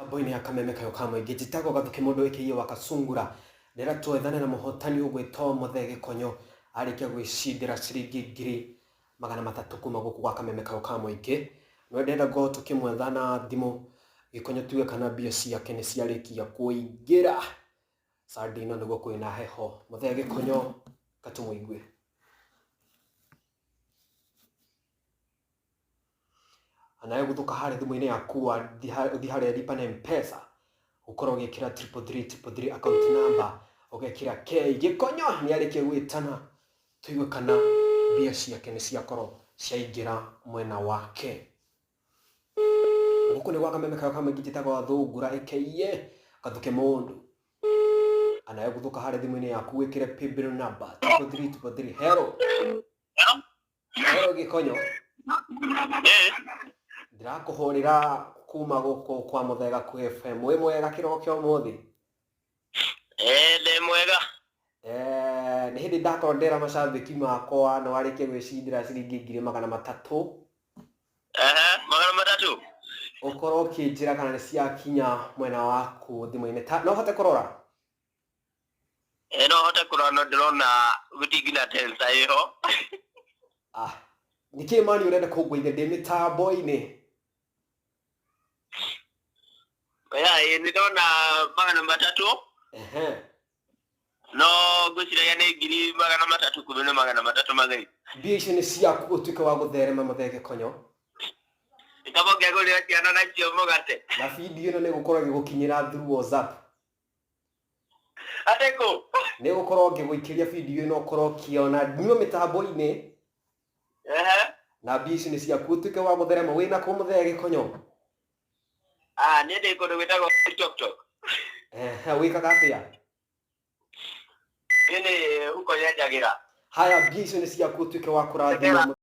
Mĩtambo-inĩ ya Kameme Kayũ ka Mũingĩ, njĩtagwo Gathũkĩ Mũndũ aka wa Kasungura, ndĩrenda twethane na mũhotani ũgwĩtwo Mũthee Gĩkonyo, arĩkia gwĩcindĩra ciringi 300,000 kuma gũkũ gwa Kameme Kayũ ka Mũingĩ. Nĩwe ndĩrenda ngorwo tũkĩmwetha na thimũ, Gĩkonyo tuge kana mbia ciake nĩ ciarĩkia kũingĩra. Sunday ĩno nĩguo kwĩna heho. Mũthee Gĩkonyo, katũmũigue. Nawe guthũka harĩa thimũ-inĩ yaku ũthiĩ harĩa lipa na M-Pesa ũkorwo ũgĩkĩra 333 333 account number ũgekĩra K. Gĩkonyo nĩ arĩkia gwĩtana tũigue kana mbia ciake nĩ ciakorwo ciaingĩra mwena wake. Gũkũ nĩ gwa Kameme kayo kamwe njĩtagwo Thũngũra aka Gathuke Mũndũ. Nawe guthũka harĩa thimũ-inĩ yaku wĩkĩre paybill number 333 333. Hello. Hello Gĩkonyo. Ndĩrakũhũrĩra kuma gũkũ kwa Mũthee Gakuhĩ FM. Wĩ mwega kĩroko kĩa ũmũthĩ? Ĩĩ ndĩ mwega. Eh, nĩ hĩndĩ ndakorwo ndera macambĩki makwa nĩ warĩkia gwĩcindĩra ciringi 300,000. Ehe, 300. Ũkorwo ũkĩnjĩra kana nĩ ciakinya mwena waku thimũ-inĩ. Ta, no ũhote kũrora? Ĩĩ no hote kũrora no ndĩrona gũtirĩ nginya tensa ĩho. Ah, nĩkĩ mani ũrenda kũngũithia ndĩ mĩtambo-inĩ? Ya ĩĩ nĩ ndona 300. Ehe. No ngwĩciragia nĩ 310,000 kumbe nĩ 300 matheri. Mbia icio nĩ ciaku ũtuĩke wa gũtherema Mũthee Gĩkonyo. Nĩ kaba ũngĩagũrĩra ciana nacio mũgate. Na video ĩno nĩ ĩgũkorwo ĩgĩgũkinyĩra through WhatsApp. Atĩ kũ? Nĩ gũkorwo ngĩgũikĩria video ĩno ũkorwo ũkĩona nyuma mĩtambo-inĩ. Ehe. Na mbia ici nĩ ciaku ũtuĩke wa gũtherema. Wĩna kũ Mũthee Gĩkonyo? Ah, niĩ ndĩ kũndũ gwĩtagwo TikTok. Ehe, wĩkaga atĩa? Niĩ nĩ huko nyenjagĩra. Haya, mbia icio nĩ ciaku ũtuĩke wa kũrathima.